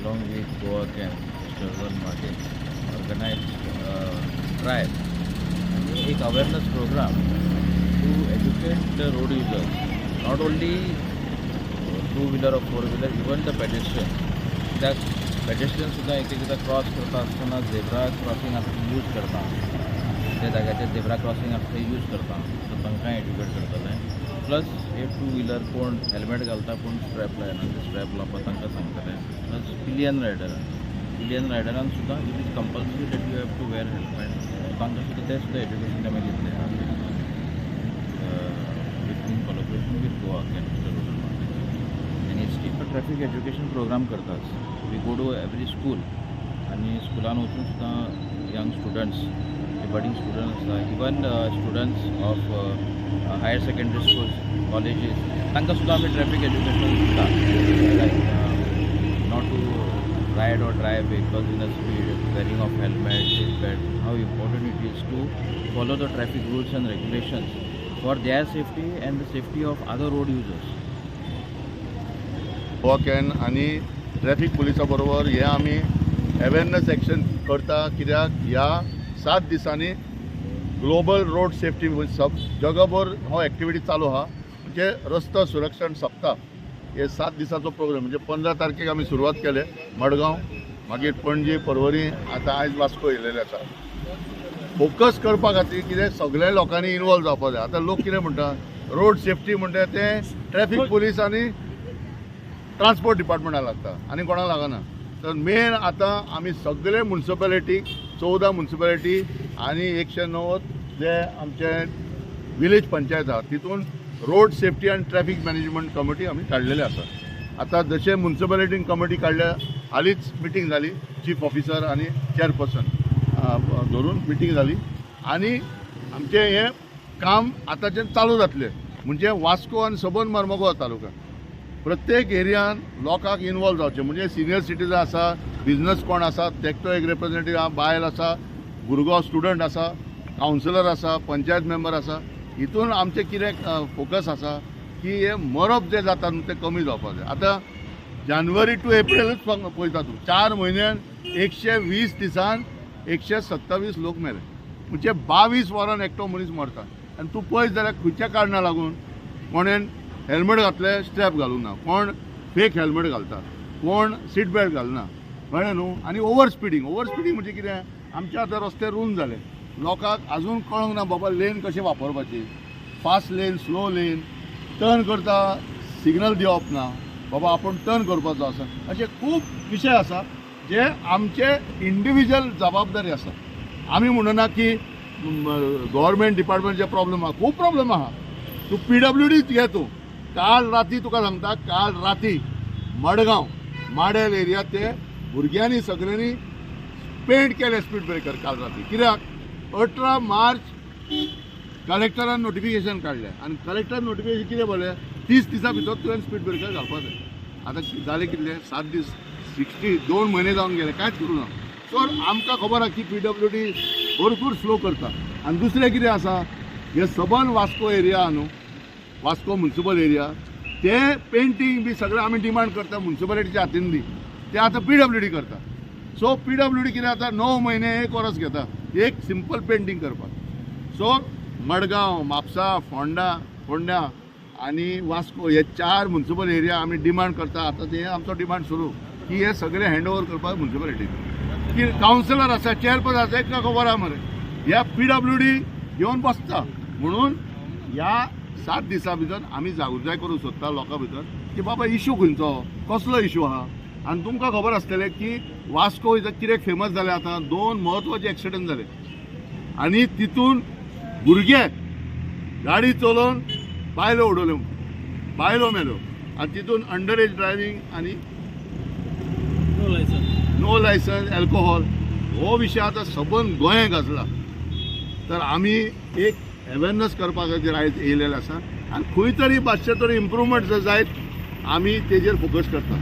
along with Goa CAN, Mr. Rohan Martin, organized drive आणि एक awareness program to educate the road users, not only two wheeler or four wheeler, even the pedestrian. त्या pedestrian सुद्दां एक एकदां cross करता आसतना zebra crossing आसा ती यूज करता, त्या जाग्याचेर झेब्रा क्रॉसिंग आसा ते यूज करता, सो तांकां एड्युकेट करतले. प्लस हे टू व्हिलर कोण हेल्मेट घालता पूण स्ट्रॅप लायना, ते स्ट्रॅप लावपाक तांकां सांगतले. प्लस पिलियन रायडरान, पिलियन रायडरान सुद्दां it is compulsory that you have to wear helmet, तांकां सुद्दां तें सुद्दां एज्युकेशन आमी दितले with in collaboration with Goa CAN, Mr. Rohan Martin and his team. Traffic education program करतात. We go to every school आनी स्कुलान वचून सुद्दां यंग स्टुडंट्स, बडींग स्टुडंट्स आसता, even students of higher secondary schools, colleges, तांकां सुद्दां आमी ट्रॅफीक एज्युकेशन दिता, like not to ride or drive vehicles in a speed, wearing of helmet, seat belt, how important it is to follow the traffic rules and regulations for their safety and the safety of other road users. Goa can आनी traffic पुलिसा बरोबर हे आमी awareness action करता, कित्याक ह्या 7 दिसांनी global road safety सब जगभर हो एक्टिविटी चालू आहा. म्हणजे रस्तो सुरक्षण सप्ताह हे 7 दिसाचो प्रोग्राम, म्हणजे 15 तारखेक आमी सुरवात केले मडगांव, मागीर पणजी, परवरी, आतां आयज वास्को येयलेले आसा. फोकस करपा खातीर कितें सगल्या लोकांनी इनवॉल्व जावपा जाय. आतां लोक कितें म्हणटा, रोड सेफ्टी म्हणटा तें ट्रॅफिक पुलीस आनी ट्रान्सपोर्ट डिपार्टमेंटाक लागता आनी कोणाक लागना. तर मेन आतां आमी सगळे मुन्सिपेलिटी, 14 मुन्सिपेलिटी आनी 190 जे आमचे विलेज पंचायत आहा, तितून रोड सेफ्टी आनी ट्रॅफिक मॅनेजमेंट कमिटी आमी काडलेले आसा. आतां जशें मुन्सिपेलिटीन कमिटी काडल्या, हालींच मिटींग जाली, चीफ ऑफिसर आनी चेअरपर्सन धरून मिटींग जाली आनी आमचें हें काम आतांच्यान चालू जातलें. म्हणजे वास्को आनी सबंद मर्मगोवा तालुका प्रत्येक एरियान लोकांक इनवॉल्व जावचें. म्हणजे सिनियर सिटीजन आसा, बिजनस कोण आसा तेकटो एक रिप्रेझेंटेटिव्ह आहा, बायल आसा, भुरगो स्टुडंट आसा, कावन्सिलर आसा, पंचायत मेंबर आसा. हितून आमचें कितें फोकस आसा की हे मरप जें जाता न्हू, तें कमी जावपाक जाय. आतां जानेवारी टू एप्रिलूच पळयता तूं, 4 म्हयन्यान 120 दिसान 127 लोक मेले. म्हणजे 22 वरान एकटो मनीस मरता. आनी तूं पळयत जाल्यार खंयच्या कारणा लागून? कोणेन हेल्मेट घातलें, स्ट्रॅप घालूंक ना, कोण फेक हेल्मेट घालता, कोण सीट बेल्ट घालना, कळ्ळें न्हू? आनी ओवर स्पिडींग. ओवर स्पिडींग म्हणजे कितें? आमच्या आतां रस्ते रूंद जाले, लोकांक अजून कळोंक ना बाबा लेन कशें वापरपाची, fast lane, slow lane, turn करता सिग्नल दिवप ना, बाबा आपूण टर्न करपाचो आसा. अशे खूब विशय आसा जे आमचे इंडिविज्युअल जबाबदारी आसा. आमी म्हणना की गव्हर्मेंट डिपार्टमेंटचे प्रॉब्लम आहा. खूब प्रॉब्लम आहा. तूं पीडब्ल्यूडीच घे तूं. काल राती तुका सांगता, काल राती मडगांव माडेल एरिया ते भुरग्यांनी सगळ्यांनी पेंट केले स्पीड ब्रेकर काल राती. कित्याक? 18 मार्च कलेक्टरान नोटिफिकेशन काडलें आनी कलेक्टरान नोटिफिकेशन कितें बोलें? 30 दिसां भितर तुवें स्पीड ब्रेकर घालपा जाय. आतां जाले कितले? 7 दीस, 60, 2 म्हयने जावन गेले, कांयच करूं ना. सो आमकां खबर आहा की पीडब्ल्यूडी भरपूर स्लो करता. आनी दुसरें कितें आसा, हे सबंद वास्को एरिया आहा न्हू, वास्को म्युन्सिपल एरिया, ते पेंटींग बी सगळें आमी डिमांड करता म्युन्सिपालिटीच्या हातीन दी, ते आतां पीडब्ल्यूडी करता. सो पीडब्ल्यूडी कितें जाता, 9 म्हयने, एक वर्स घेता एक सिंपल पेंटींग करपाक. सो मडगांव, म्हापसा, फोंडा, फोंड्या आनी वास्को हे चार म्युन्सिपल एरिया आमी डिमांड करता. आतां ते आमचो डिमांड सुरू की हे सगळे हँड ओवर करपाक म्युन्सिपालिटी की कावन्सिलर आसा, चेअरपर्सन आसा, ताका खबर आहा मरे, ह्या पीडब्ल्यूडी घेवन बसता. म्हणून ह्या 7 दिसां भितर आमी जागृताय करूंक सोदता लोकां भितर की बाबा इशू खंयचो, कसलो इशू आहा. आनी तुमकां खबर आसतलें की वास्को इथं कित्याक फेमस जालें. आतां दोन म्हत्वाचे एक्सिडंट जाले आनी तितून भुरगे गाडी चलोवन बायलो उडयल्यो, बायलो मेल्यो आनी तितून अंडर एज ड्रायव्हींग आनी नो लायसन्स, अल्कोहोल हो विशय आतां सबंद गोंयांत गाजला. तर आमी एक अवेरनस करपा खातीर आयज येयलेले आसा आनी खंय तरी मातशें तरी इम्प्रुवमेंट जर जायत, आमी तेजेर फोकस करता.